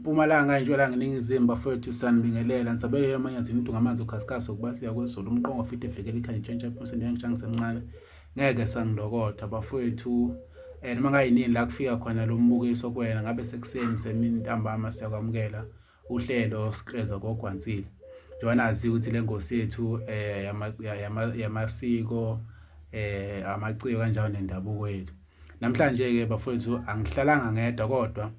Mpumalanga, Entshonalanga, Ningizimu bafowethu sanibingelela nisabelele amanyathi into ngamanzi ukhasikhasi okubasiya kwezulu umqongo fide evikela ikhanda intshentshe phumseni yangishangisemncane ngeke sangilokotha bafowethu. Noma ngayinini la kufika khona lo mbukiso kuwena ngabe sekuseni semini ntambama siyakwamukela uhlelo sikreza kogwansile njengoba nazi ukuthi le ngosi yethu yamasiko amaciko kanjalo nendabuko yethu. Namhlanje-ke bafowethu angihlalanga ngedwa kodwa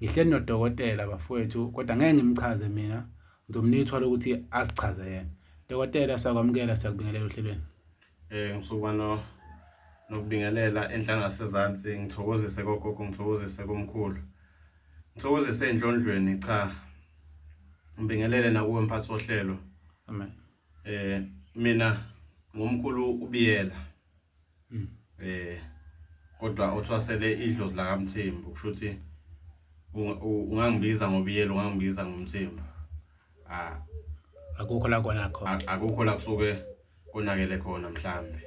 ngihleli nodokotela bafowethu, kodwa ngeke ngimchaze mina, ngizomnika ithuba lokuthi asichaze yena. Dokotela, siyakwamukela, siyakubingelela ohlelweni. Ngisuka no nokubingelela enhla ngasezansi, ngithokozise kogogo, ngithokozise komkhulu, ngithokozise ey'ndlondlweni. Cha, ngibingelele nakuwe mphathi wohlelo. Amen. Mina ngumkhulu uBiyela. Kodwa othwasele idlozi lakaMthembu, kusho ukuthi ungangibiza ngoBiyela, ungangibiza ngoMthembu. Ah, akukho la kona khona. Akukho la kusuke konakele khona mhlambe.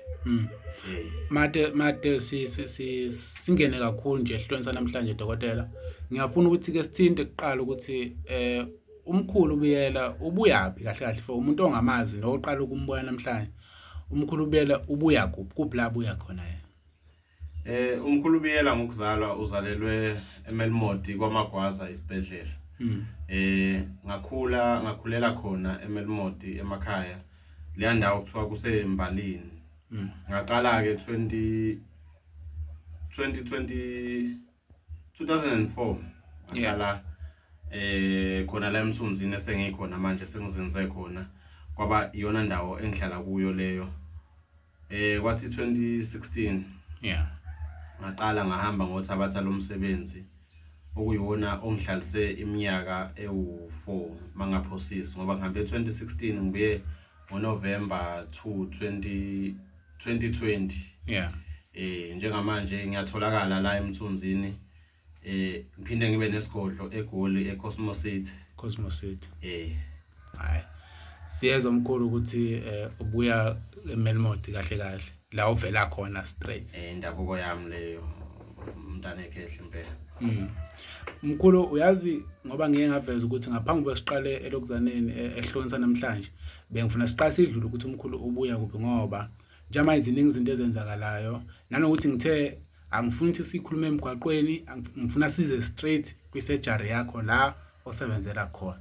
Mate mate si si singene kakhulu nje esihlweni sanamhlanje dokotela. Ngiyafuna ukuthi ke sithinte kuqala ukuthi umkhulu Biyela ubuyaphi kahle kahle for umuntu ongamazi noqala ukumbona namhlanje. Umkhulu Biyela ubuya kuphi? Kuphi la abuya khona yena? Umkhulu Biyela ngokuzalwa uzalelwe eMelmoti kwaMagwaza isibhedlela. Ngakhula ngakhulela khona eMelmoti emakhaya. Leya ndawo kuthiwa kuseMbalini. Ngaqala ke 20 2020 2004 ngahlala khona la eMthunzini esengikhona manje, sengizinze khona, kwaba iyona ndawo engihlala kuyo leyo. Kwathi 2016 ngaqala ngahamba ngothabatha lo msebenzi okuyiwona ongihlalise iminyaka ewu-4 mangaphosisi, ngoba ngihambe 2016 ngibuye ngoNovember 2 2020. Njengamanje ngiyatholakala la eMthunzini, ngiphinde ngibe nesigodlo eGoli eCosmo City. Cosmo City. Hayi. Siyezwa mkhulu ukuthi ubuya eMelmoti kahle kahle la uvela khona straight. Indabuko yami leyo, umntana ekhehle impela. Mkhulu, uyazi ngoba ngiye ngaveza ukuthi ngaphambi kwesiqale elokuzaneni ehlonisa namhlanje bengifuna siqale sidlule ukuthi umkhulu ubuya kuphi, ngoba njengamanje ziningi izinto ezenzakalayo, nanokuthi ngithe angifuni ukuthi sikhulume emgwaqweni, ngifuna size straight kwi-surgery yakho la osebenzela khona.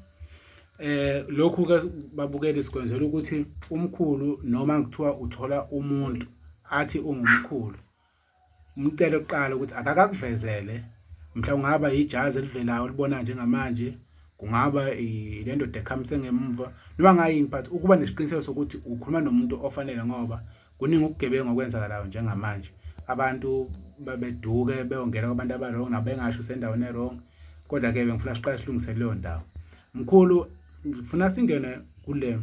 Lokhu ke babukeli sikwenzela ukuthi umkhulu noma kuthiwa uthola umuntu athi ungumkhulu, umcele kuqala ukuthi akakakuvezele, mhlawumbe kungaba ijazi elivelayo olibona njengamanje, kungaba le ndoda ekhamise ngemuva noma ngayini, but ukuba nesiqiniseko sokuthi ukhuluma nomuntu ofanele, ngoba kuningi ukugebengu okwenzakalayo njengamanje. Abantu babeduke beyongena kwabantu aba-wrong nabo bengasho usendaweni e-wrong, kodwa-ke bengifuna siqale silungise leyo ndawo. Mkhulu, ngifuna singene kule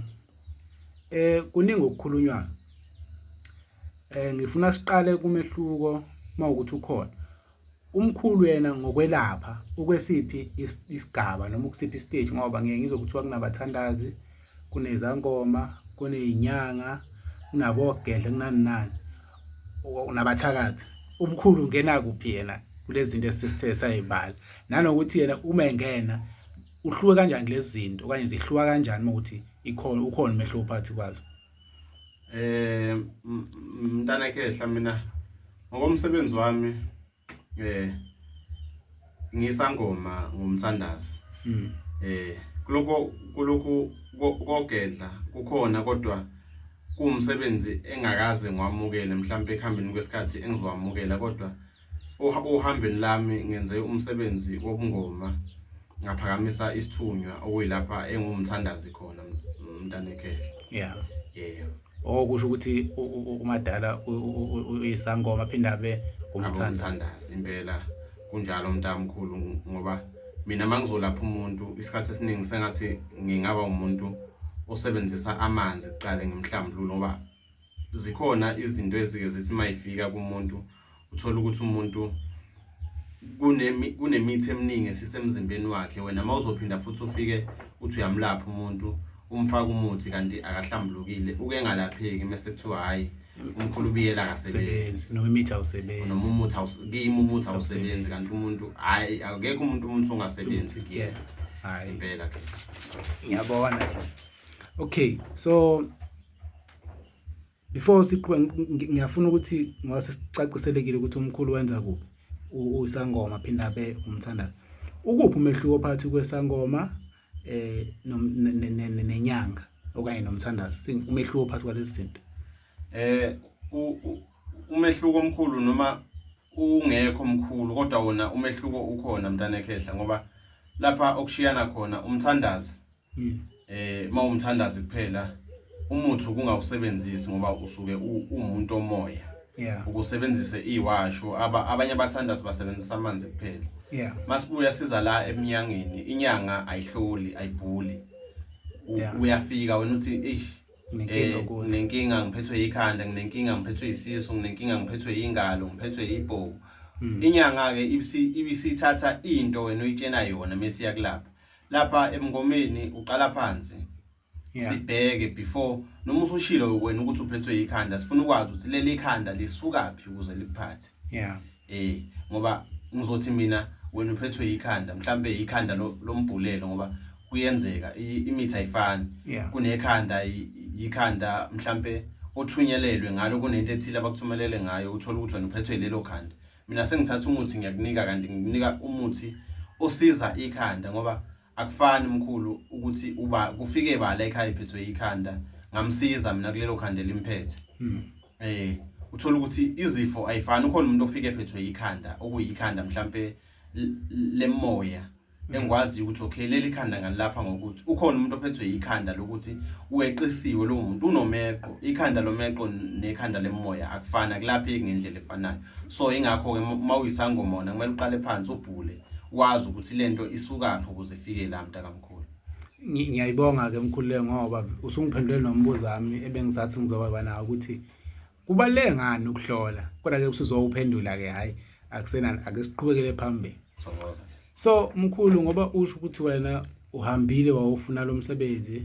kuningi okukhulunywayo. Ngifuna siqale kumehluko mawukuthi ukhona. Umkhulu yena ngokwelapha ukwesiphi isigaba noma ukusiphi isiteji, ngoba ngiye ngizwe kuthiwa kunabathandazi, kunezangoma, kunezinyanga, kunabogedle, kunani nani, nabathakathi. Umkhulu ungena kuphi yena kulezi zinto esisithe sayibala, nanokuthi yena uma engena uhluke kanjani kulezi zinto, okanye zihluka kanjani uma ukuthi ikhona ukhona umehluko phakathi kwazo? Mntana khehla, mina ngokomsebenzi wami ngisangoma ngumthandazi. Kuloko kogedla kukhona, kodwa kuwumsebenzi engakaze ngiwamukele, mhlawumbe ekuhambeni kwesikhathi engizowamukela, kodwa ohambeni lami ngenze umsebenzi wobungoma, ngaphakamisa isithunywa okuyilapha engumthandazi khona, mntana ekhehla. Yebo. Okusho ukuthi umadala uyisangoma aphinde abe umthandazi. Umthandazi impela kunjalo mntamkhulu, ngoba mina mangizolapha umuntu isikhathi esiningi sengathi ngingaba umuntu osebenzisa amanzi kuqale ngimhlambululo, ngoba zikhona izinto ezike zithi mayifika kumuntu uthola ukuthi umuntu kunemithi eminingi esisemzimbeni wakhe. Wena mawuzophinda futhi ufike uthi uyamlapha umuntu, umfaka umuthi kanti akahlambulukile, uke engalapheki mase kuthiwa hhayi. Umkhulu Biyela akasebenzi noma imithi awusebenzi, noma umuthi kimi umuthi awusebenzi, kanti umuntu hayi akekho umuntu umuthi ongasebenzi kuyena. Hayi impela ke ngiyabona. Okay, so before siqhube ngiyafuna ukuthi ngoba sesicaciselekile ukuthi umkhulu wenza kuphi, uyisangoma phinda abe umthandazo. Ukuphi umehluko phakathi kwesangoma nenyanga okanye nomthandazo? Umehluko phakathi kwalezi zinto. Umehluko omkhulu noma ungekho omkhulu, kodwa wona umehluko ukhona mntana ekhehla, ngoba lapha okushiyana khona umthandazi mawumthandazi kuphela umuthi ukungawusebenzisi ngoba usuke uwumuntu omoya. Ukusebenzise iwasho, abanye abathandazi basebenzisa amanzi kuphela. Masibuya siza la eminyangeni, inyanga ayihloli, ayibhuli. Uyafika wena uthi eish nginenkinga, ngiphethwe ikhanda, nginenkinga ngiphethwe isisu, nginenkinga ngiphethwe ingalo, ngiphethwe ibhobo. Inyanga ke ibisithatha into wena uyitshena yona mesiya kulapha. Lapha emngomeni uqala phansi. Sibheke before noma usushilo wena ukuthi uphethwe ikhanda, sifuna ukwazi ukuthi leli khanda lisukaphi ukuze likuphathe. Ngoba ngizothi mina wena uphethwe ikhanda, mhlambe ikhanda lombhulelo, ngoba kuyenzeka imithi ayifani. Kunekhanda ikhanda mhlambe othunyelelwe ngalo, kunento ethile abakuthumelele ngayo, uthola ukuthi wena uphethwe lelo khanda. Mina sengithatha umuthi ngiyakunika, kanti ngikunika umuthi osiza ikhanda, ngoba akufani mkhulu ukuthi uba kufike bala ekhaya iphethwe ikhanda, ngamsiza mina kulelo khanda elimphethe. Uthola ukuthi izifo ayifani. Ukhona umuntu ofike ephethwe ikhanda okuyikhanda mhlambe lemoya engikwaziyo ukuthi okay leli khanda ngalapha ngokuthi. Ukhona umuntu ophethwe ikhanda lokuthi uweqisiwe lo muntu, unomeqo, ikhanda lomeqo nekhanda lemoya akufani, akulapheki ngendlela efanayo. So ingakho ke mawuyisangoma wona kumele uqale phansi ubhule, wazi ukuthi lento isukaphi ukuze ifike la mntakamkhulu. Ngiyayibonga ke mkhulu le, ngoba usungiphendulele nombuzo wami ebengisathi ngizoba nawo ukuthi kubaluleke ngani ukuhlola, kodwa ke usuzowuphendula ke. Hayi, akusenani, ake siqhubekele phambili. Thokoza. So mkhulu, ngoba usho ukuthi wena uhambile wawufuna lo msebenzi,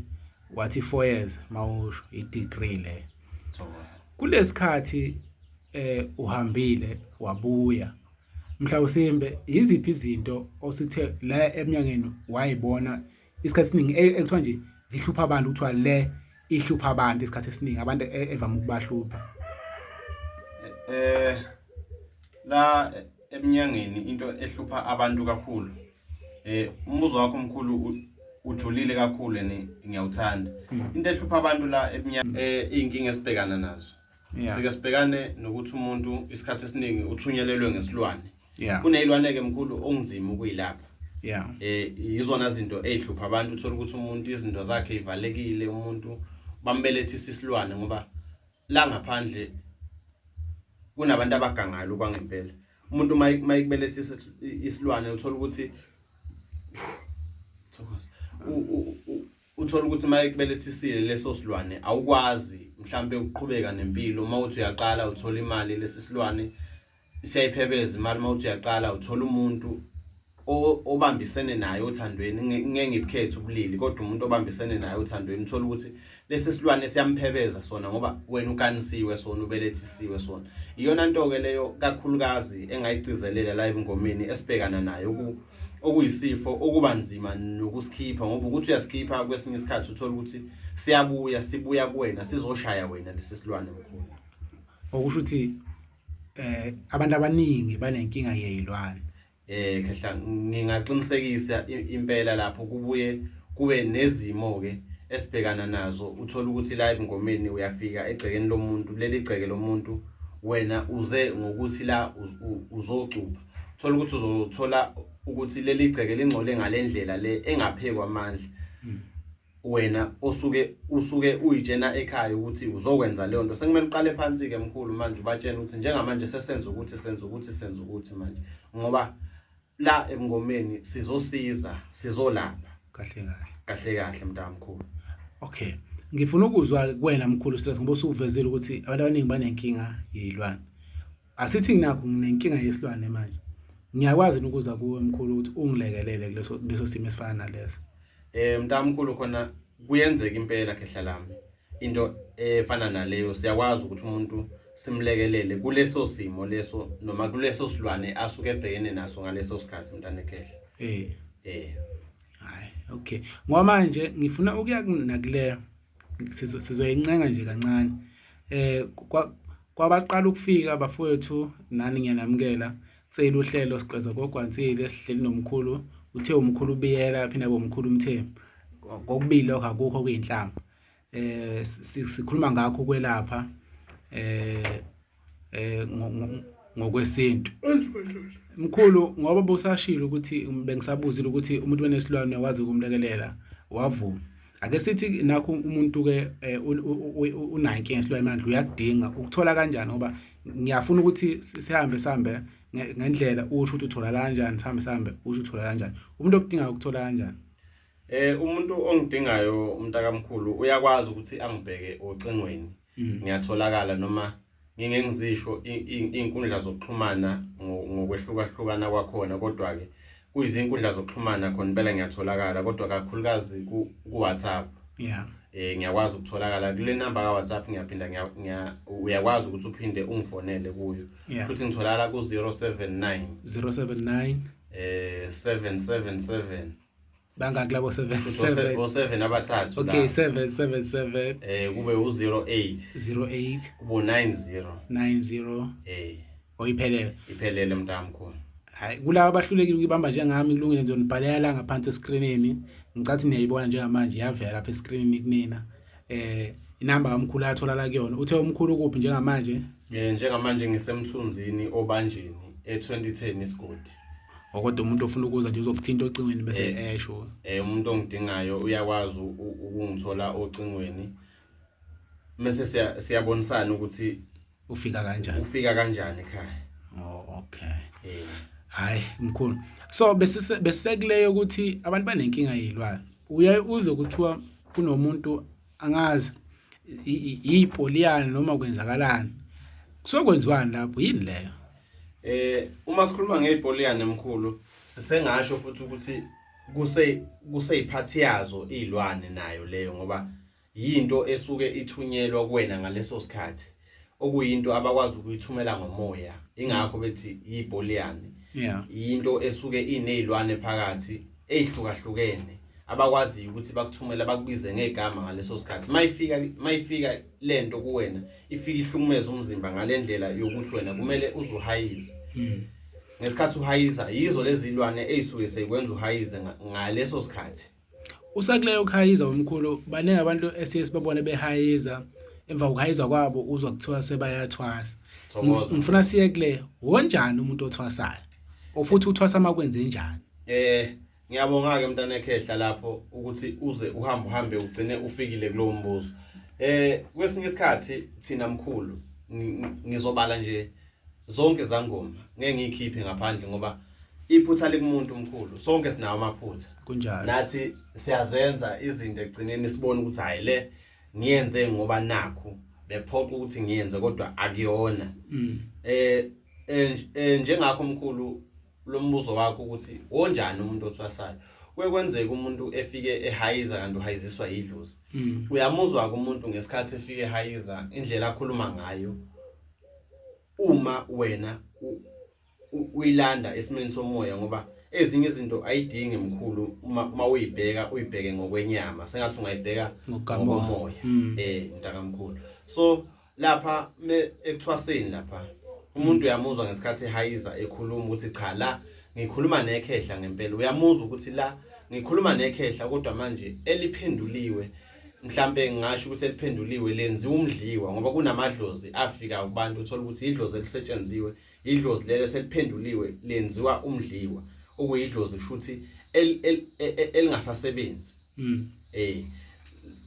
wathi 4 years mawusho i-degree le. Thokoza. Kulesikhathi uhambile wabuya, mhlawumbe yiziphi izinto osithe la eminyangeni wayibona isikhathi esiningi ekuthiwa nje zihlupha abantu, kuthiwa le ihlupha abantu isikhathi esiningi, abantu evama ukubahlupha? La eminyangeni into ehlupha abantu kakhulu, umbuzo wakho omkhulu ujulile kakhulu and ngiyawuthanda. Into ehlupha abantu la eminyangeni, iy'nkinga esibhekana nazo, sike sibhekane nokuthi umuntu isikhathi esiningi uthunyelelwe ngesilwane. Kuneyilwane-ke mkhulu okunzima ukuyilapha. Yizona zinto ey'hlupha abantu, uthola ukuthi umuntu izinto zakhe ivalekile, umuntu bambelethisa isilwane, ngoba la ngaphandle kunabantu abagangayo kwangempela. Umuntu mayikubelethisa isilwane uthola ukuthi thokoza, uthola ukuthi mayikubelethisile leso silwane awukwazi mhlambe ukuqhubeka nempilo. Uma uthi uyaqala uthola imali, lesi silwane siyayiphebeza imali. Uma uthi uyaqala uthola umuntu obambisene naye othandweni, ngeke ngibukhethe ubulili, kodwa umuntu obambisene naye othandweni, uthola ukuthi lesi silwane siyamphebeza sona, ngoba wena ukanisiwe sona, ubelethisiwe sona. Iyona nto ke leyo kakhulukazi engayigcizelela la ebungomeni esibhekana nayo, okuyisifo okuba nzima nokusikhipha, ngoba ukuthi uyasikhipha kwesinye isikhathi uthola ukuthi siyabuya, sibuya kuwena sizoshaya wena lesi silwane mkhulu. Okusho ukuthi abantu abaningi banenkinga yezilwane. Khehla, ngingaqinisekisa impela lapho. Kubuye kube nezimo ke esibhekana nazo, uthola ukuthi la ebungomeni uyafika egcekeni lomuntu, leli gceke lomuntu wena uze ngokuthi la uzocupha, uthola ukuthi uzothola ukuthi leli gceke lingcole ngalendlela le engaphekwa amandla. Wena osuke usuke uyitshena ekhaya ukuthi uzokwenza leyo nto, sekumele uqale phansi ke mkhulu manje ubatshena ukuthi njengamanje sesenza ukuthi senza ukuthi senza ukuthi manje, ngoba la ebungomeni sizosiza, sizolapha kahle kahle. Kahle kahle mntamkhulu. Okay, ngifuna ukuzwa kuwena mkhulu stress, ngoba usuvezile ukuthi abantu abaningi banenkinga yezilwane. Asithi nginakho nginenkinga yesilwane manje, ngiyakwazi ukuza kuwe mkhulu ukuthi ungilekelele kuleso simo esifana naleso? Mntamkhulu, khona kuyenzeka impela khehla lami. Into efana naleyo siyakwazi ukuthi umuntu simlekelele kuleso simo leso noma kuleso silwane asuke ebhekene naso ngaleso sikhathi mntanekhehla. Eh. Eh. Hayi, okay. Ngoba manje ngifuna ukuya nakuleyo sizoyincenga nje kancane. Eh kwabaqala ukufika bafowethu nani ngiyanamukela. Kuseyiluhlelo sigqeza kogwansile sihleli nomkhulu uthe umkhulu ubiyela phinde abe umkhulu umthembu. Kokubili lokho akukho kuyinhlamba. Eh sikhuluma ngakho ukwelapha eh eh ngokwesintu. Mkhulu ngoba busashilo ukuthi bengisabuzile ukuthi umuntu wenesilwane wazi ukumlekelela wavuma. Ake sithi nakho umuntu ke eh, unayo inkinga yesilwane mandla uyakudinga ukuthola kanjani ngoba ngiyafuna ukuthi sihambe sihambe ngendlela usho ukuthi uthola kanjani sihambe sihambe usho uthola kanjani umuntu okudingayo ukuthola kanjani. Eh umuntu ongidingayo umntakamkhulu uyakwazi ukuthi angibheke ocingweni. Mm. Ngiyatholakala noma ngingeke ngizisho iy'nkundla zokuxhumana ngokwehlukahlukana kwakhona kodwa-ke kuyizinkundla zokuxhumana khona impela ngiyatholakala kodwa kakhulukazi ku-WhatsApp. Yeah. Eh ngiyakwazi ukutholakala kule number ka WhatsApp ngiyaphinda ngiya uyakwazi ukuthi uphinde ungifonele kuyo. Futhi ngitholakala ku 079 079 eh 777 bangaki labo 7 7 o 7 abathathu okay 7 7 7 eh kube u08 08 kube u90 90 eh oyiphelele iphelele mntamkhulu hayi kulabo abahlulekile ukuyibamba njengami kulungile ngizonibhalela la ngaphansi escreenini ngicathi niyayibona njengamanje iyavela lapha escreenini kunina eh inamba kamkhulu atholala kuyona uthe umkhulu kuphi njengamanje eh njengamanje ngisemthunzini obanjeni e2010 isigodi kodwa umuntu ofuna ukuza nje uzokuthinta ocingweni bese eh, esho eh umuntu ongidingayo uyakwazi ukungithola ocingweni mase siyabonisana ukuthi ufika kanjani ufika kanjani ekhaya oh okay eh hayi mkhulu so bese besekuleyo ukuthi abantu banenkinga yezilwane uyaye uze kuthiwa kunomuntu angazi yipoliyana noma kwenzakalani kusuke kwenziwani lapho yini leyo eh uma sikhuluma ngezipoliyana mkhulu sisengasho futhi ukuthi kuse kuseyiphathi yazo izilwane nayo leyo ngoba yinto esuke ithunyelwa kuwena ngaleso sikhathi okuyinto abakwazi ukuyithumela ngomoya ingakho bethi yipoliyane yeah yinto esuke inezilwane phakathi ezihlukahlukene abakwaziyo ukuthi bakuthumela bakubize ngegama ngaleso sikhathi mayifika mayifika lento kuwena ifika ihlukumeza umzimba ngalendlela yokuthi wena kumele uzuhayize mm. ngesikhathi uhayiza yizo lezi zilwane ezisuke sekwenza uhayize ngaleso sikhathi Usakuleyo kuhayiza umkhulu baningi abantu esiye sibabone behayiza emva kokuhayiza kwabo uzwa kuthiwa sebayathwasa. Thokoza. Ngifuna siye kule wonjani umuntu othwasayo? Ofuthi uthwasa makwenze njani? Eh ngiyabonga ke mntana ekhehla lapho ukuthi uze uhambe uhambe ugcine ufikile kulowo mbuzo. Eh kwesinye isikhathi thina mkhulu ngizobala nje zonke zangoma ngeke ngiyikhiphe ngaphandle ngoba iphutha likumuntu mkhulu sonke sinawo amaphutha kunjalo nathi siyazenza izinto ekugcineni sibone ukuthi hayi le ngiyenze ngoba nakho bephoqa ukuthi ngiyenze kodwa akuyona mm. eh, eh, eh njengakho mkhulu lombuzo wakho ukuthi wonjani umuntu othwasayo kuye kwenzeka umuntu efike ehayiza kanti uhayiziswa yidlozi mm. uyamuzwa umuntu ngesikhathi efike ehayiza indlela akhuluma ngayo uma wena uyilanda esimeni somoya ngoba ezinye izinto ayidingi mkhulu uma uma uyibheka uyibheke ngokwenyama sengathi ungayibheka ngokomoya mm. eh mntakamkhulu so lapha ekuthwaseni lapha umuntu uyamuzwa ngesikhathi ehayiza ekhuluma ukuthi cha la ngikhuluma nekhehla ngempela uyamuzwa ukuthi la ngikhuluma nekhehla kodwa manje eliphenduliwe mhlambe ngingasho ukuthi eliphenduliwe lenziwa umdliwa ngoba kunamadlozi afika kubantu uthola ukuthi idlozi elisetshenziwe idlozi lelo seliphenduliwe lenziwa umdliwa okuyidlozi kusho ukuthi elingasasebenzi mm. eh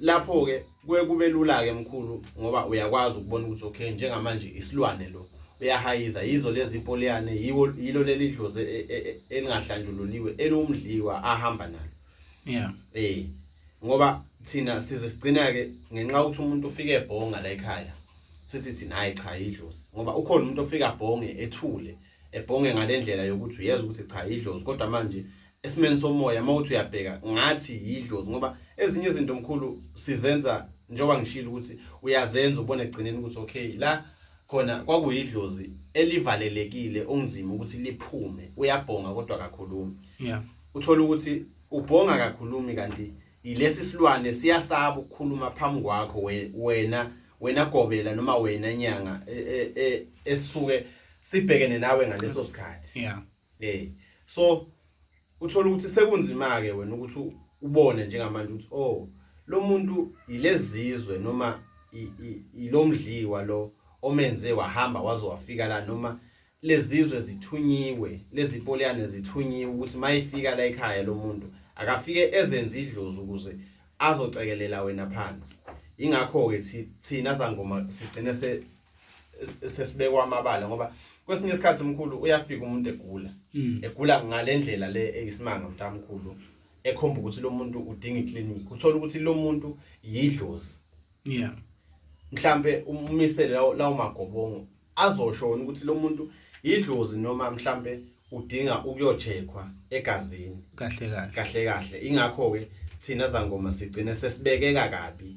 lapho ke kuye kube lula ke mkhulu ngoba uyakwazi ukubona ukuthi okay njengamanje isilwane lo uyahayiza yizo lezi impoliyane yiwo yilo leli dlozi e, e, e, elingahlanjululiwe elumdliwa ahamba nalo yeah eh ngoba thina size sigcina ke ngenxa ukuthi umuntu ufike ebhonga la ekhaya sithi thina hayi cha idlozi ngoba ukhona umuntu ofika abhonge ethule ebhonge ngalendlela yokuthi uyeza ukuthi cha idlozi kodwa manje esimeni somoya uma uthi uyabheka ngathi yidlozi ngoba ezinye izinto mkhulu sizenza Njengoba ngishilo ukuthi uyazenza ubone egcineni ukuthi okay la khona kwakuyidlozi elivalelekile onzima ukuthi liphume, uyabhonga kodwa akakhulumi. Uthola ukuthi ubhonga kakhulumi kanti ilesi silwane siyasaba ukukhuluma phambi kwakho wena gobela noma wena nyanga esuke sibhekene nawe ngaleso sikhathi. So uthola ukuthi sekunzima ke wena ukuthi ubone njengamanje ukuthi oh lo muntu ilezizwe noma ilomdliwa lo omenze wahamba waze wafika la, noma lezizwe zithunyiwe, lezipoliyane zithunyiwe ukuthi mayifika la ekhaya lo muntu akafike ezenze idlozi ukuze azocekelela wena phansi. Ingakho ke thina zangoma sigcine sesibekwa amabala, ngoba kwesinye isikhathi mkhulu uyafika umuntu egula, egula ngalendlela le eyisimanga mntamkhulu, ekhomba ukuthi lo muntu udinga iclinic. Uthola ukuthi lo muntu yidlozi, mhlambe umisele lawo magobongo azosho wona ukuthi lo muntu yidlozi noma mhlambe udinga ukuyocheckwa egazini kahle kahle kahle kahle. Ingakho ke thina zangoma sigcine sesibekeka kabi.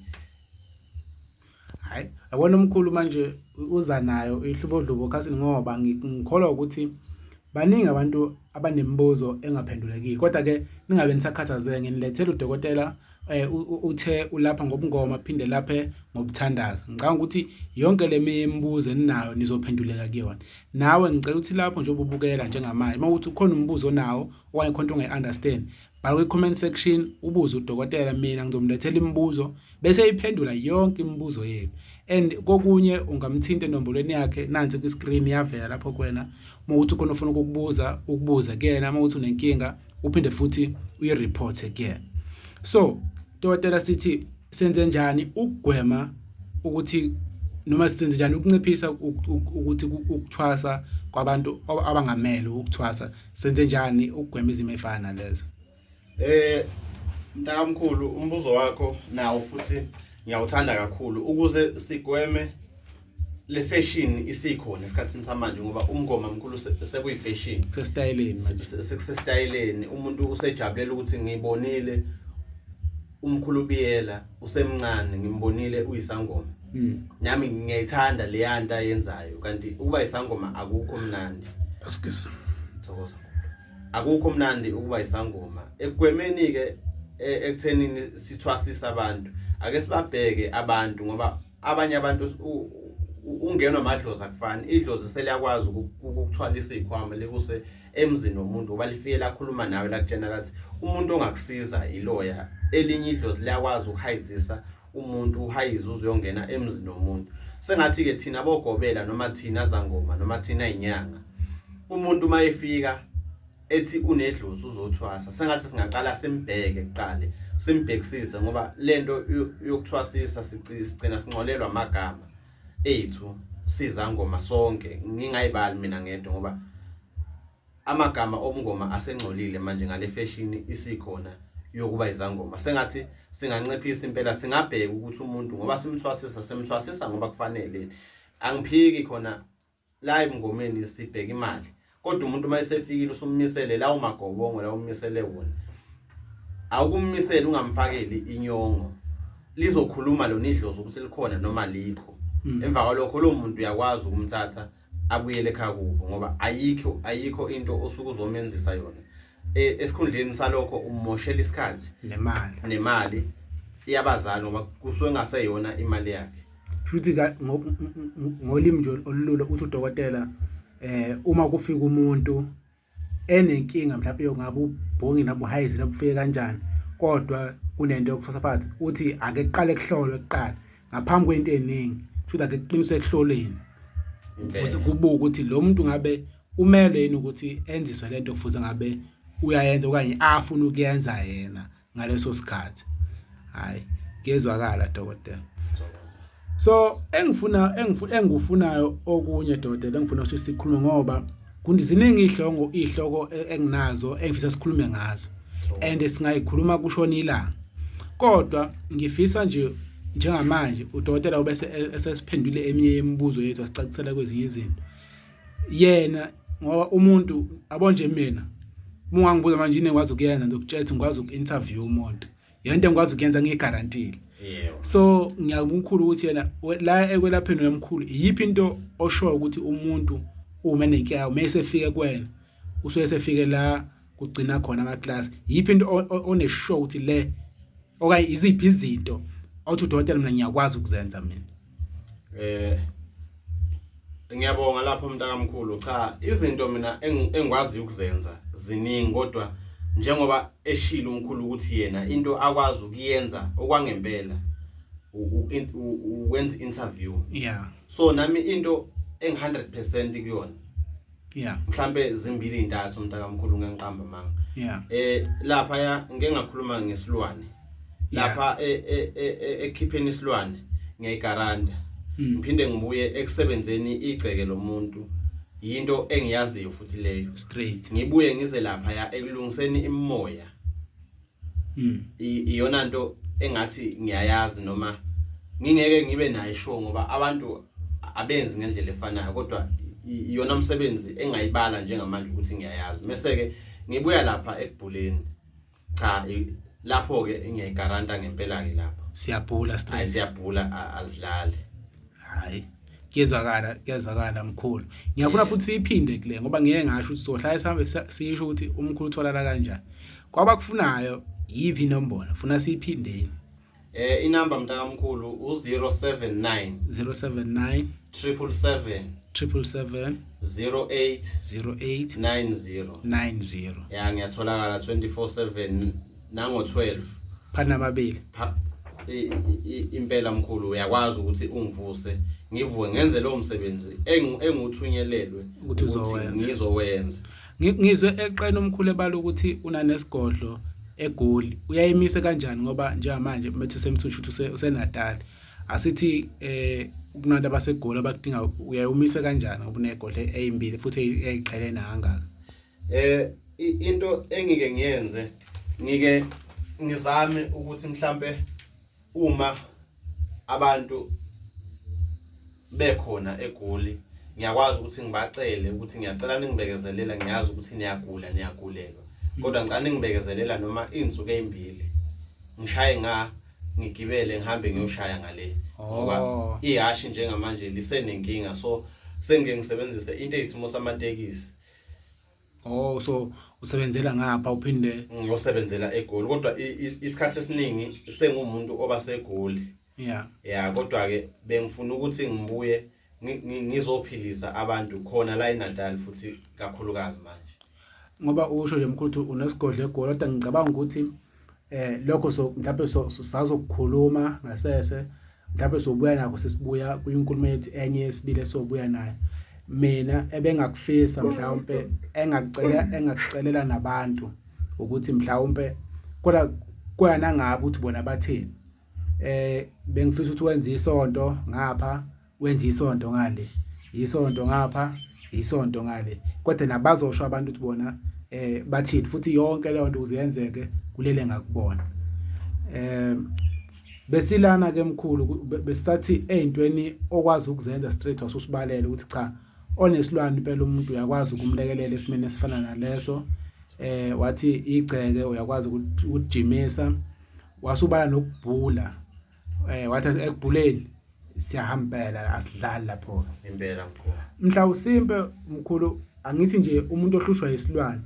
Hayi, yabona umkhulu manje uza nayo ihlubodlubo khasini, ngoba ngikholwa ukuthi baningi abantu abanemibuzo engaphendulekile. Kodwa ke ningabe nisakhathazeka, nginilethela udokotela uthe ulapha ngobungoma phinde laphe ngobuthandaza. Ngicabanga ukuthi yonke le mibuzo eninayo nizophenduleka kuyona. Nawe ngicela ukuthi lapho njengoba ubukela njengamanje, uma uthi ukhona umbuzo onawo okanye khona into ongayi-understand, bhala kwi-comment section ubuze udokotela, mina ngizomlethela imibuzo bese iphendula yonke imibuzo yenu. And kokunye ungamthinta enombolweni yakhe, nansi kwi-screen iyavela lapho kuwena. Uma uthi ukhona ofuna ukukubuza, ukubuze kuyena. Uma uthi unenkinga, uphinde futhi uyi-report kuyena. So dokotela, sithi senze njani ukugwema ukuthi noma senze njani ukunciphisa ukuthi ukuthwasa kwabantu abangamele ukuthwasa, senze njani ukugwema izimo ezifana nalezo? Mntakamkhulu, umbuzo wakho nawo futhi ngiyawuthanda kakhulu. Ukuze sigweme le fashion isikhona esikhathini samanje, ngoba umngoma mkhulu sekuyi fashion, kusestayeleni manje, sekusestayeleni. Umuntu usejabulela ukuthi ngibonile umkhulu Biyela usemncane, ngimbonile uyisangoma, nami ngiyayithanda leya nto ayenzayo. Kanti ukuba isangoma akukho mnandi. Excuse. Thokoza. Akukho mnandi ukuba isangoma. Ekugwemeni ke ekuthenini sithwasisa abantu, ake sibabheke abantu, ngoba abanye abantu ungenwa amadlozi akufani. Idlozi seliyakwazi ukukuthwalisa izikhwama likuse emzini womuntu, ngoba lifike lakhuluma nawe lakutshena lathi umuntu ongakusiza iloya. Elinye idlozi liyakwazi ukuhayizisa umuntu, uhayize uzuyongena emzini womuntu. Sengathi ke thina bogobela noma thina zangoma noma thina inyanga, umuntu mayefika ethi unedlozi uzothwasa, sengathi singaqala simbheke kuqale, simbhekisise, ngoba lento yokuthwasisa sigcina sincolelwa amagama ethu sizangoma sonke. Ngingayibali mina ngedwa, ngoba amagama obungoma asengcolile manje ngale fashion isikhona yokuba izangoma. Sengathi singanciphisa impela, singabheka ukuthi umuntu ngoba simthwasisa, simthwasisa ngoba kufanele. Angiphiki khona la ebungomeni sibheka imali, kodwa umuntu uma esefikile usummisele lawo magobongo la ummisele wona, awukummisele ungamfakeli inyongo, lizokhuluma lona idlozi ukuthi likhona noma likho. Emva kwalokho lo muntu uyakwazi ukumthatha abuyele ekhaya kubo, ngoba ayikho into osuke uzomenzisa yona. Esikhundleni salokho umoshela isikhathi nemali yabazali, ngoba kusuke ngaseyona imali yakhe. Shuthi ngolimi nje olulula uthi udokotela, uma kufika umuntu enenkinga mhlawumbe yongabe ubhongi noma uhayizile kufike kanjani, kodwa kunento yokuthwasa phakathi, uthi ake kuqale kuhlolwe kuqala ngaphambi kwento eningi. Futhi ake kuqiniswe ekuhloleni kubuka ukuthi lo muntu ngabe umelwe yini ukuthi enziswe lento kufuze ngabe uyayenza okanye afuna ukuyenza yena ngaleso sikhathi. Hayi, kuyezwakala dokotela. So engifuna engikufunayo okunye dokotela, engifuna ukuthi sikhulume, ngoba ziningi ihloko enginazo engifisa sikhulume ngazo, and singayikhuluma kushona ilanga. Kodwa ngifisa nje njengamanje udokotela ubese esesiphendule eminye yemibuzo yethu, asicacisela kwezinye izinto yena, ngoba umuntu abo nje mina uma ungangibuza manje yini engikwazi ukuyenza, ngizokutshela ukuthi ngikwazi uku-interview umuntu, yonto engikwazi ukuyenza ngiyigarantile. Yebo. So ngiyamkhulu ukuthi yena la ekwelapheni uyamkhulu iyiphi into oshoyo ukuthi umuntu uma enenkinga uma esefike kuwena usuke esefike la kugcina khona ama-class, yiphi into onesure ukuthi le okanye iziphi izinto othi udokotela mina ngiyakwazi ukuzenza mina? Ngiyabonga lapho mntakamkhulu. Cha, izinto mina engikwazi ukuzenza ziningi, kodwa njengoba eshilo umkhulu ukuthi yena into akwazi ukuyenza okwangempela ukwenza interview. So nami into engi 100% kuyona. Mhlambe zimbili intathu mntakamkhulu, ngiqamba manga. Lapha ya ngeke ngakhuluma ngesilwane. Lapha ekhipheni isilwane ngiyayigaranta. Ngiphinde ngibuye ekusebenzeni igceke lomuntu, yinto engiyaziyo futhi leyo. Straight. Ngibuye ngize lapha ya ekulungiseni imimoya. Iyona nto engathi ngiyayazi noma ngingeke ngibe nayo sure ngoba abantu abenzi ngendlela efanayo, kodwa iyona umsebenzi engayibala njengamanje ukuthi ngiyayazi. Mase ke ngibuya lapha ekubhuleni. Cha, lapho ke ngiyayigaranta ngempela ke lapho. Siyabhula straight. Hayi, siyabhula, azidlali. Hayi, kuyezwakala, kuyezwakala mkhulu. Ngiyafuna futhi siyiphinde kule ngoba ngiye ngasho ukuthi sohlala sihambe sisho ukuthi umkhulu utholakala kanjani. Kwabakufunayo yiphi inombolo? Funa siyiphindeni. Inamba mntakamkhulu u079 079 777 777 08 08 90 90. Ya, ngiyatholakala 24/7 nango 12. Phana amabili. Impela mkhulu, uyakwazi ukuthi ungivuse ngivuke ngenze lowo msebenzi enguthunyelelwe ukuthi uzowenza. Ngizowenza. Ngizwe eqeni omkhulu ebala ukuthi unanesigodlo eGoli. Uyayimise kanjani ngoba njengamanje methu semthushu ukuthi useNatal. Asithi kunabantu abaseGoli abakudinga, uyayimise kanjani ngoba unegodlo ezimbili futhi eziqhelene kangaka? Into engike ngiyenze, ngike ngizame ukuthi mhlambe uma abantu bekhona eGoli ngiyakwazi ukuthi ngibacele ukuthi ngiyacela ningibekezelela, ngiyazi ukuthi niyagula, niyagulelwa, kodwa ngicela ningibekezelela noma izinsuku ezimbili ngishaye ngigibele ngihambe ngiyoshaya ngale, ngoba ihashi njengamanje lisenenkinga, so sengike ngisebenzise into eyisimo samatekisi. Oh, so usebenzela ngapha uphinde ngiyosebenzela eGoli, kodwa isikhathi esiningi sengumuntu oba seGoli. Ya, kodwa ke bengifuna ukuthi ngibuye ngizophilisa abantu khona la eNatal futhi kakhulukazi manje. Ngoba usho nje mkhulu unesigodlo eGoli, kodwa ngicabanga ukuthi lokho so mhlawumbe sazokukhuluma ngasese, mhlawumbe sobuya nakho sesibuya kwinkulumo yethu enye yesibili esobuya nayo. Mina ebengakufisa mhlawumbe engakucelela nabantu ukuthi mhlawumbe kodwa kuya nangabe ukuthi bona bathini. Bengifisa ukuthi wenze isonto ngapha, wenze isonto ngale, isonto ngapha, isonto ngale, kodwa nabazosho abantu ukuthi bona bathini, futhi yonke leyo nto ukuze yenzeke kulele ngakubona. Besilana ke mkhulu, besisathi eyintweni okwazi ukuzenza straight wasusibalela ukuthi cha, onesilwane impela umuntu uyakwazi ukumlekelela esimeni esifana naleso. Wathi igceke uyakwazi ukujimisa, wasubala nokubhula. Wathi ekubhuleni siyahambela, asidlali lapho impela mkhulu. Mhlawusimpe mkhulu, angithi nje umuntu ohlushwa isilwane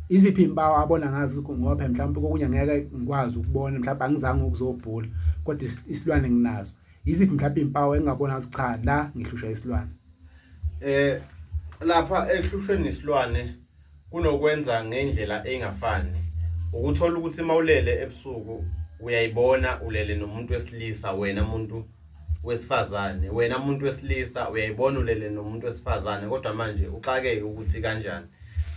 iziphi impawu abona ngazo, ngoba phela mhlawumbe kokunye ngeke ngikwazi ukubona, mhlawumbe angizange ukuzobhula kodwa isilwane nginazo. Iziphi mhlawumbe impawu engingabona ukuthi cha, la ngihlushwa isilwane? Lapha ehlushweni isilwane kunokwenza ngendlela engafani. Ukuthola ukuthi mawulele ebusuku uyayibona ulele nomuntu wesilisa, wena muntu wesifazane, wena muntu wesilisa uyayibona ulele nomuntu wesifazane, kodwa manje uxakeke ukuthi kanjani.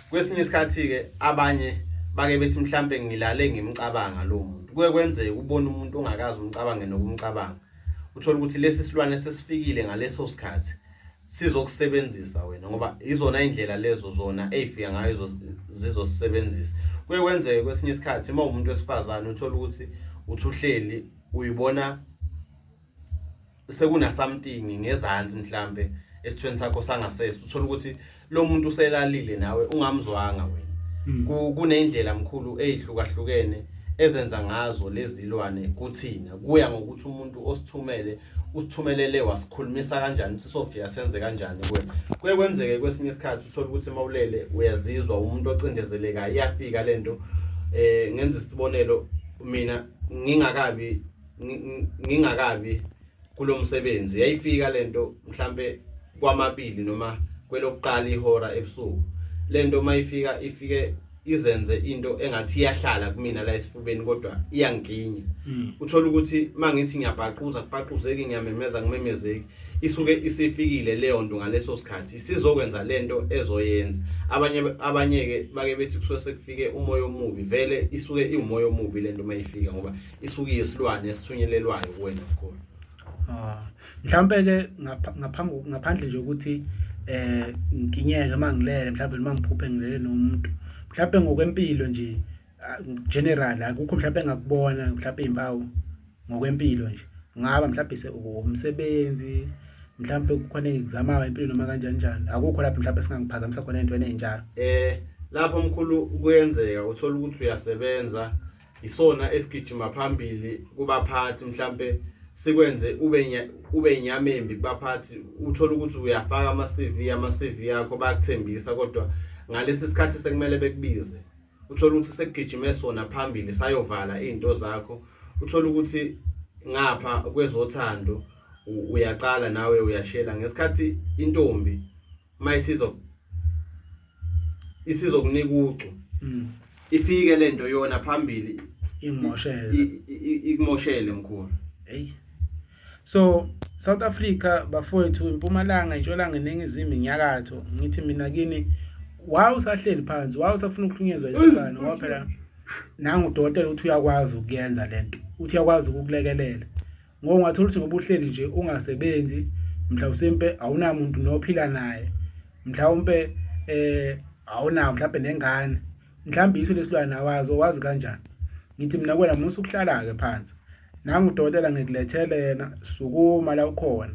Kwesinye isikhathi ke abanye bake bethi mhlambe ngilale ngimcabanga lo muntu. Kuye kwenzeke ubone umuntu ongakazi umcabange nokumcabanga, uthola ukuthi lesi silwane sesifikile ngaleso sikhathi sizokusebenzisa wena, ngoba izona indlela lezo zona ezifika ngayo zizosisebenzisa. Kuye kwenzeke kwesinye isikhathi uma umuntu wesifazane uthola ukuthi uthi uhleli uyibona sekuna something ngezansi mhlambe esithweni sakho sangasese, uthola ukuthi lo muntu uselalile nawe ungamzwanga wena. Kunendlela mkhulu ezihlukahlukene ezenza ngazo lezilwane kuthina kuya ngokuthi umuntu osithumele usithumelele wasikhulumisa kanjani ukuthi sofika senze kanjani kuwena. Kuye kwenzeke kwesinye isikhathi uthole ukuthi mawulele uyazizwa umuntu ocindezelekayo iyafika lento ngenza isibonelo mina ngingakabi kulomsebenzi yayifika lento mhlambe kwamabili noma kwelokuqala ihora ebusuku lento mayifika ifike izenze into engathi iyahlala kumina la esifubeni kodwa iyangiginya. Uthola ukuthi mangithi ngiyabhaquza kubhaquzeki ngiyamemeza ngimemezeki isuke isifikile leyo nto ngaleso sikhathi isizokwenza lento ezoyenza. Abanye ke bake bethi kusuke sekufike umoya omubi, vele isuke iwumoya omubi lento mayifika ngoba isuke iyisilwane esithunyelelwayo kuwena mkhulu. Mhlawumbe ke ngaphandle nje ukuthi ngikinyeke mangilele mhlawumbe noma ngiphuphe ngilele nomuntu, mhlawumbe ngokwempilo nje general akukho mhlawumbe engakubona mhlawumbe izimpawu ngokwempilo nje, kungaba mhlawumbe umsebenzi, mhlawumbe kukhona engikuzamayo empilweni noma kanjani njani, akukho lapho mhlawumbe singangiphazamisa khona ey'ntweni ey'njalo. Lapho mkhulu kuyenzeka uthola ukuthi uyasebenza isona esigijima phambili kubaphathi mhlambe sikwenze ube inyama embi kubaphathi, uthola ukuthi uyafaka ama-CV yakho bayakuthembisa kodwa ngalesi sikhathi sekumele bekubize uthola ukuthi sekugijime sona phambili sayovala izinto zakho. Uthola ukuthi ngapha kwezothando uyaqala nawe uyashela ngesikhathi intombi isizokunika ucu ifike lento yona phambili ingimoshele ikumoshele mkhulu. Hey, so South Africa bafowethu, impumalanga, intshonalanga, iningizimu, inyakatho, ngithi mina kini wawusahleli phansi, wawusafuna ukuhlunyezwa isilwane ngoba phela nangu udokotela uthi uyakwazi ukuyenza lento, uthi uyakwazi ukukulekelela. Ngoba ungathola ukuthi ngoba uhleli nje ungasebenzi, mhlawumbe awunamuntu nophila naye, mhlawumbe awunawo mhlawumbe nengane, mhlawumbe yiso lesilwane awazi owazi kanjani. Ngithi mina kuwena musa ukuhlala-ke phansi, nangu udokotela ngikulethele yena, sukuma la ukhona.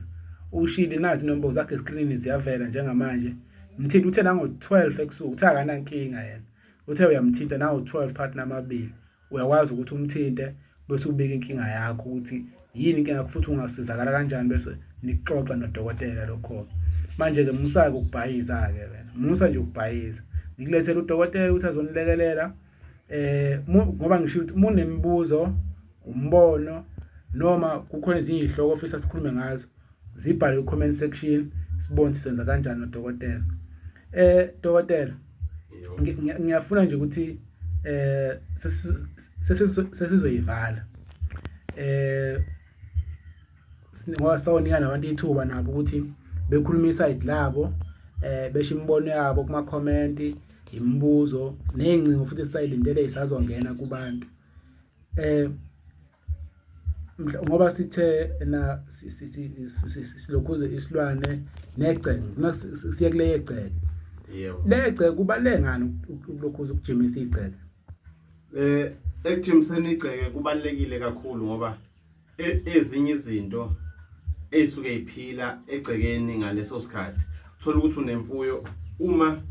Ushili nazi inombolo zakhe eskrinini ziyavela njengamanje. Mthinte, uthe nango-12 ebusuku, uthe akanankinga yena, uthe uyamthinta nango-12 phakathi namabili. Uyakwazi ukuthi umthinte bese ubika inkinga yakho ukuthi yini inkinga yakho futhi ungasizakala kanjani, bese nixoxa nodokotela lokho. Manje-ke musa-ke ukubhayiza-ke wena, musa nje ukubhayiza, ngikulethele udokotela ukuthi azonilekelela. Ngoba ngisho ukuthi uma unemibuzo, umbono noma kukhona ezinye iy'hloko ofisa sikhulume ngazo, zibhale ku-comment section sibone senza kanjani nodokotela. Dokotela, ngiyafuna nje ukuthi sesizoyivala ngoba sawunika nabantu ithuba nabo ukuthi bekhulume isayidi labo, besho imibono yabo kuma-comment, imibuzo ney'ngcingo futhi esisayilindele y'sazongena kubantu. Ngoba sithe na silokhuze isilwane negceke, siye kule yegceke. Yebo. Le gceke kubaluleke ngani ukulokhuza ukujimisa igceke? Ekujimiseni igceke kubalulekile kakhulu ngoba ezinye izinto ey'suke y'phila egcekeni ngaleso sikhathi uthola ukuthi unemfuyo, uma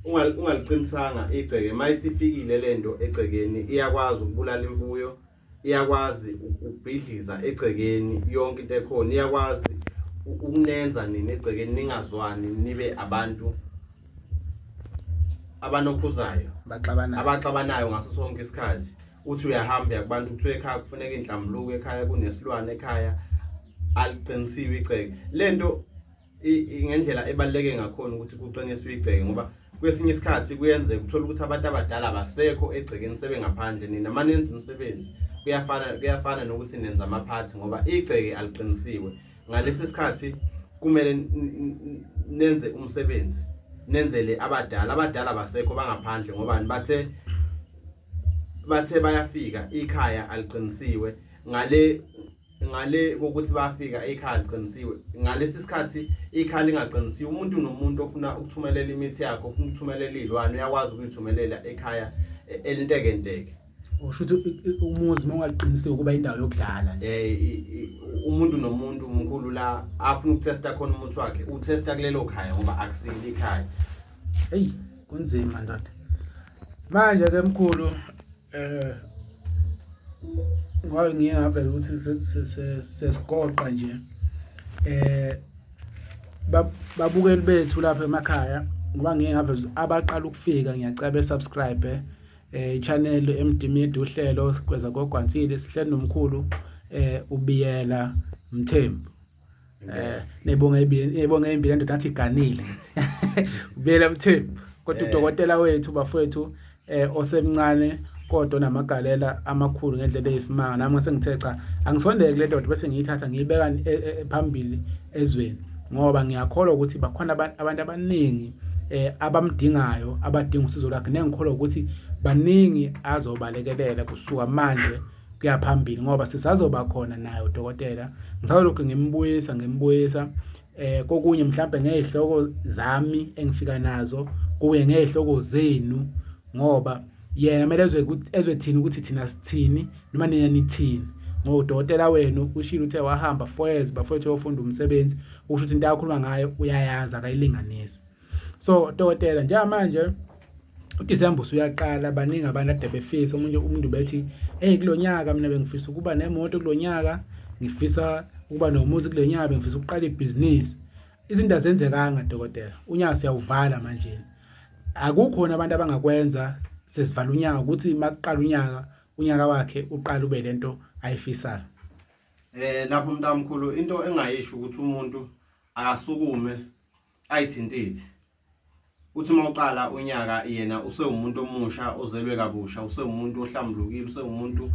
ungaliqinisanga igceke mayisifikile lento egcekeni iyakwazi ukubulala imfuyo, iyakwazi ukubhidliza egcekeni yonke into ekhona, iyakwazi ukunenza nina egcekeni ningazwani, nibe abantu abanokhuzayo baxabanayo abaxabanayo ngaso sonke isikhathi. Uthi uyahamba uya kubantu kuthiwe ekhaya kufuneka inhlambuluko, ekhaya kunesilwane, ekhaya aliqinisiwe igceke. Lento ngendlela ebaluleke ngakhona ukuthi kuqiniswe igceke ngoba kwesinye isikhathi kuyenzeka uthola ukuthi abantu abadala abasekho egcekeni sebengaphandle, nina manenza umsebenzi kuyafana nokuthi nenza amaphathi ngoba igceke aliqinisiwe. Ngalesi sikhathi kumele nenze umsebenzi, nenzele abadala, abadala abasekho bangaphandle ngoba bathe bayafika ikhaya aliqinisiwe. Ngale kokuthi bayafika ikhaya aliqinisiwe, ngalesi sikhathi ikhaya lingaqinisiwe, umuntu nomuntu ofuna ukuthumelela imithi yakhe, ofuna ukuthumelela iy'lwane uyakwazi ukuyithumelela ekhaya elintekenteke. Usho ukuthi umuzi uma ungaqinisiwe kuba indawo yokudlala. Umuntu nomuntu mkhulu la afuna ukuthesta khona umuthi wakhe, uthesta kulelo khaya ngoba akusilo ikhaya. Eyi, kunzima ndoda. Manje ke mkhulu Ngoba ngiye ngavela ukuthi sesigoqa nje eh babukeli bethu lapha emakhaya ngoba ngiye ngaveza abaqala ukufika ngiyacela be subscribe eh channel MD Media uhlelo sikweza kogwansile sihleli nomkhulu eh uBiyela Mthembu eh nebonga ibili nebonga imbili endoda athi iganile uBiyela Mthembu kodwa eh. udokotela wethu bafowethu eh osemncane kodwa onamagalela amakhulu ngendlela eyisimanga nami ngase ngithe cha angisondele kule ndoda bese ngiyithatha ngiyibeka e, e, e, phambili ezweni ngoba ngiyakholwa ukuthi bakhona abantu abaningi eh abamdingayo abadinga usizo lwakhe nengikholwa ukuthi baningi azobalekelela kusuka manje kuya phambili ngoba sisazoba khona naye udokotela ngisalokhu ngimbuyisa ngimbuyisa eh kokunye mhlambe ngezihloko zami engifika nazo kuye ngezihloko zenu ngoba yena kumele ezwe ezwe thina ukuthi thina sithini noma nina nithini ngoba udokotela wenu ushilo uthe wahamba 4 years bafowethu uyofunda umsebenzi usho ukuthi into akhuluma ngayo uyayazi akayilinganisi so dokotela njengamanje uDisemba usuyaqala baningi abantu ade befisa omunye umuntu bethi hey kulonyaka mina bengifisa ukuba nemoto kulonyaka ngifisa ukuba nomuzi kulonyaka bengifisa ukuqala ibhizinisi izinto azenzekanga dokotela unyaka siyawuvala manje akukhona abantu abangakwenza sesivala unyaka ukuthi makuqala unyaka unyaka wakhe uqala ube lento ayifisayo eh lapho mntamkhulu into engayisho ukuthi umuntu akasukume ayithintithe Uthi uma uqala unyaka yena usewumuntu omusha ozelwe kabusha, usewumuntu ohlambulukile, usewumuntu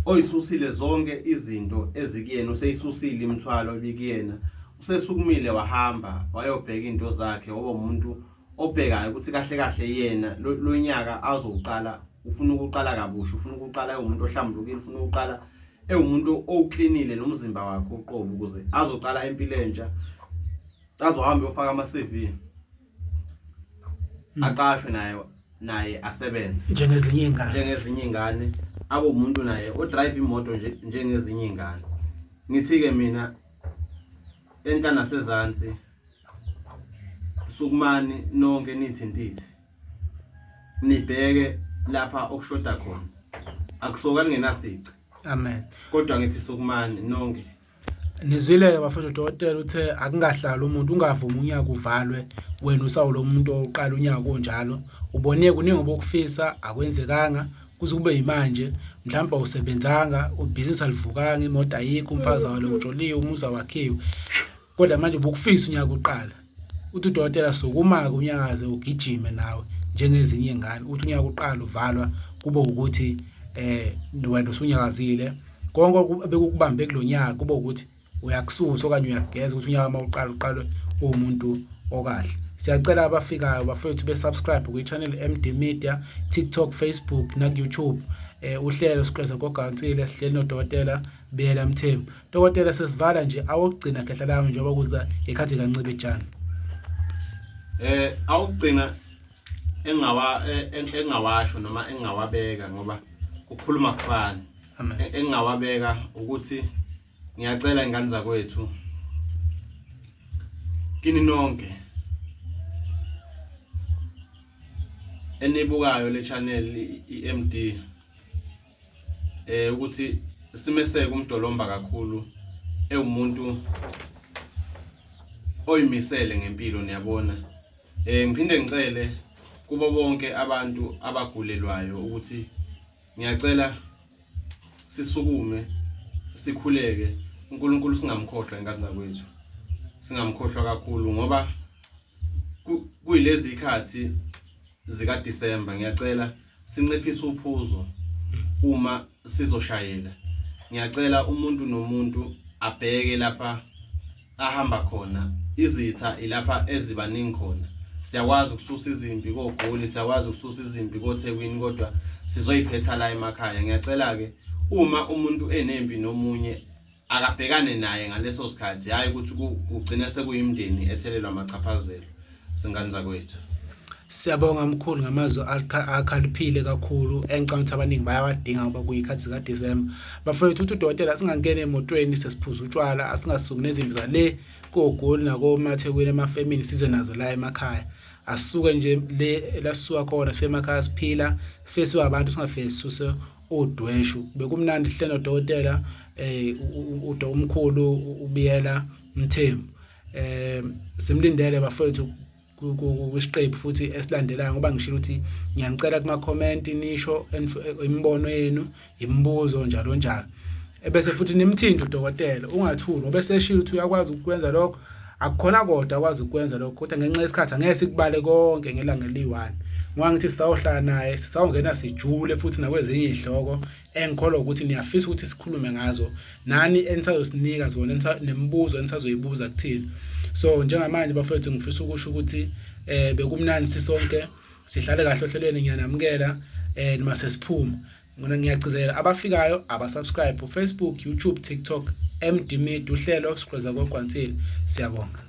oyisusile zonke izinto ezikuyena, useyisusile imithwalo ebikuyena, usesukumile wahamba wayobheka into zakhe, waba umuntu obhekayo ukuthi kahle kahle yena lo nyaka azowuqala ufuna ukuqala kabusha, ufuna ukuqala ewumuntu ohlambulukile, ufuna ukuqala ewumuntu owuklinile nomzimba wakhe uqobo ukuze azoqala impilo entsha. Azohamba uyofaka ama CV. Aqashwe naye naye asebenze. Njengezinye izingane. Njengezinye izingane. Abe umuntu naye o drive imoto nje njengezinye izingane. Ngithi ke mina enhla nasezansi sukumani nonke nithintithe. Nibheke lapha okushoda khona. Akusoka ningenasici. Amen. Kodwa ngithi sukumani nonke. Nizwile-ke bafethu udokotela uthe akungahlali umuntu ungavumi unyaka uvalwe wena usawulo umuntu oqala unyaka kunjalo ubone kuningi obokufisa akwenzekanga kuze kube yimanje mhlawumbe awusebenzanga ibhizinisi alivukanga imoto ayikho umfazi awalotsholiwe umuzi awakhiwe kodwa manje ubukufisa unyaka uqala uthi udokotela sukuma-ke unyakaze ugijime nawe njengezinye iy'ngane uthi unyaka uqala uvalwa kube ukuthi um wena usunyakazile konke ebekukubambe kulo nyaka kube ukuthi uyakususa okanye uyakugeza ukuthi unyaka uma uqala uqalwe uwumuntu okahle siyacela abafikayo bafethu be-subscribe kwi-channel MD Media TikTok Facebook naku-YouTube eh uhlelo siqeza kogansile sihleli nodokotela Biyela Mthembu dokotela sesivala nje awokugcina khehla lami njengoba kuza ngekhathi kaNcibijane eh awukugcina engawa engawasho noma engawabeka ngoba ukukhuluma kufani engingawabeka ukuthi ngiyacela ingane zakwethu kini nonke enibukayo le channel iMD eh ukuthi simeseke umdolomba kakhulu ewumuntu oyimisele ngempilo niyabona eh ngiphinde ngicele kubo bonke abantu abagulelwayo ukuthi Ngiyacela sisukume sikhuleke uNkulunkulu singamkhohlwa ingane zakwethu. Singamkhohlwa kakhulu ngoba kuyilezi ikhathi zika December ngiyacela sinciphise uphuzo uma sizoshayela. Ngiyacela umuntu nomuntu abheke lapha ahamba khona izitha ilapha ezibaningi khona siyakwazi ukususa izimpi koGoli siyakwazi ukususa izimpi koThekwini kodwa sizoyiphetha la emakhaya ngiyacela ke uma umuntu enempi nomunye akabhekane naye ngaleso sikhathi hayi ukuthi kugcine sekuyimndeni ethelelwa amachaphazelo zingane zakwethu Siyabonga mkhulu ngamazwi akhaliphile kakhulu engicabanga ukuthi abaningi bayawadinga ngoba kuyikhathi zikaDisemba. Bafowethu uthi udokotela asingangeni emotweni sesiphuza utshwala asingasuki nezimbiza le koGoli nakomaThekwini emafemini size nazo la emakhaya. Asisuke nje le la sisuka khona sifike emakhaya siphila sifike sibe abantu singafike sisuse Udweshu bekumnandi sihle nodokotela umkhulu uBiyela Mthembu. Simlindele bafowethu kwisiqephu futhi esilandelayo ngoba ngishilo ukuthi ngiyanicela kuma-comment nisho imibono yenu, imibuzo njalo njalo. Ebese futhi nimthinte udokotela, ungathuli ngoba eseshilo ukuthi uyakwazi ukukwenza lokho. Akukhona kodwa akwazi ukukwenza lokho kodwa ngenxa yesikhathi angeke sikubale konke ngelanga eliyi-one. Ngoba ngithi sisawuhlala naye, sisawungena sijule futhi nakwezinye iy'hloko engikholwa ukuthi niyafisa ukuthi sikhulume ngazo nani enisazosinika zona nemibuzo enisazoyibuza kuthina. So njengamanje bafowethu ngifisa ukusho ukuthi bekumnandi sisonke, sihlale kahle ohlelweni, ngiyanamukela noma sesiphuma. Ngona ngiyagcizelela abafikayo abasubscribe Facebook, YouTube, TikTok, MD Media, uhlelo Siqweza Kogwansile. Siyabonga.